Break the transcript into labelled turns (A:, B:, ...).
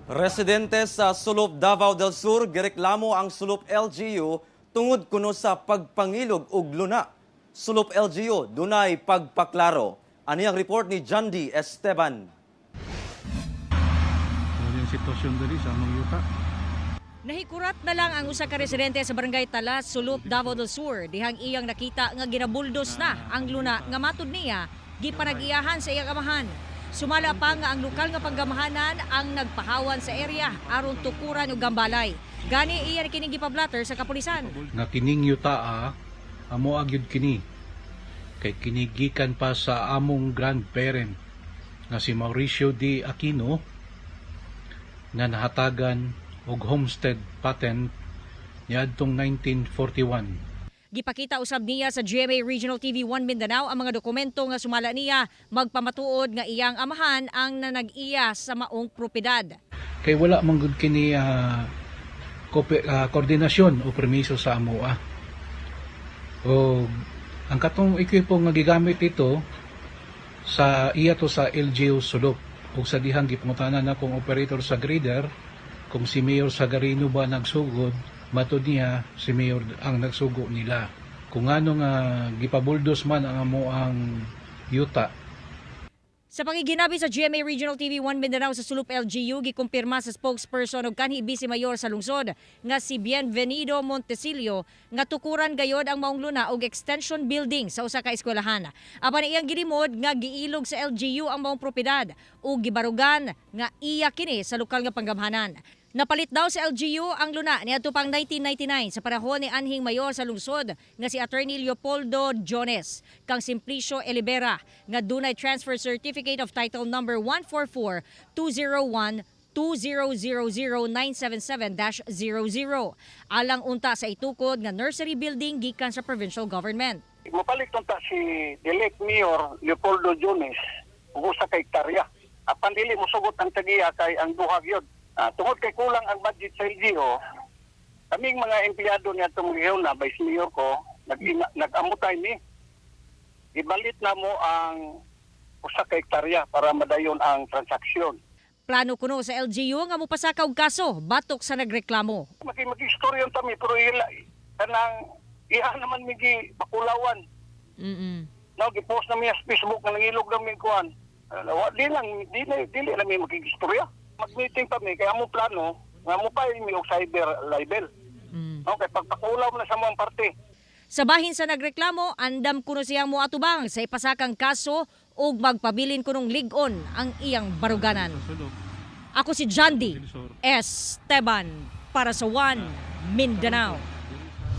A: Residente sa Sulop, Davao del Sur, gireklamo ang Sulop LGU tungod kuno sa pagpangilog og luna. Sulop LGU dunay pagpaklaro. Ani ang report ni Jandy Esteban.
B: Ano yung sitwasyon diri sa among yuta?
C: Nahikurat na lang ang usa ka residente sa barangay Talas, Sulop, Davao del Sur, dihang iyang nakita nga ginabuldos na ang luna nga matud niya gipanag-iyahan sa iyang amahan. Sumala pa nga ang lokal nga panggamahanan ang nagpahawan sa area aron tukuran og gambalay. Gani iya kining gipablatter sa kapulisan.
B: Nga kining yutaa, amo agyud kini. Kay kini gikan pa sa among grandparent nga si Mauricio D. Aquino nga nahatagan og homestead patent niadtong 1941.
C: Gipakita usab niya sa GMA Regional TV 1 Mindanao ang mga dokumento nga sumala niya magpamatuod nga iyang amahan ang nanag-iya sa maong propiedad.
B: Kay wala man gud kini koordinasyon o permiso sa amoa. O ang katong equipo nga gigamit ito sa iya to sa LGU Sulop, ug sa dihang gipangutanan na kung operator sa grader kung si Mayor Sagarino ba nagsugod, matod niya si Mayor ang nagsugo nila. Kung ano nga gipabuldos man ang amo ang yuta.
C: Sa pakiginabi sa GMA Regional TV 1 Mindanao sa Sulop LGU, gikumpirma sa spokesperson og kanhi Vice Mayor sa lungsod nga si Bienvenido Montecillo nga tukuran gayod ang maong luna og extension building sa usa ka eskwelahan. Apan iyang gilimod nga giilog sa LGU ang maong propiedad ug gibarugan nga iya kini sa lokal nga panggamhanan. Napalit daw sa LGU ang luna niadto pang 1999 sa panahon ni anhing mayor sa lungsod nga si Attorney Leopoldo Jones kang Simplicio Elibera nga dunay transfer certificate of title number 144 201 2000977-00 alang unta sa itukod nga nursery building gikan sa provincial government.
D: Mopalit unta si the late Mayor Leopoldo Jones og usa ka hektarya. Apan dili mosugot ang tagiya kay ang duha gyud. Tungod kay kulang ang budget sa LGU, kaming mga empleyado niya itong rehiyon na vice mayor ko, nag-amutay mi. Ibalit na mo ang usa ka hektarya para madayon ang transaksyon.
C: Plano kuno sa LGU nga mopasaka og kaso batok sa nagreklamo.
D: Maki maki-istorya ta mi, pero ila kanang iha naman migi bakulawan. No, gipost na mi sa Facebook nga nangilog na mi kuan. Wa di lang di na dili na mi makikistorya. Mag-meeting pa mi kay among plano nga mo pa mi og cyber libel. No, kay pagpakulaw na sa mga parte.
C: Sa bahin sa nagreklamo, andam kuno siyang moatubang sa ipasakang kaso ug magpabilin kunong lig-on ang iyang baruganan. Ako si Jandy Esteban para sa One Mindanao.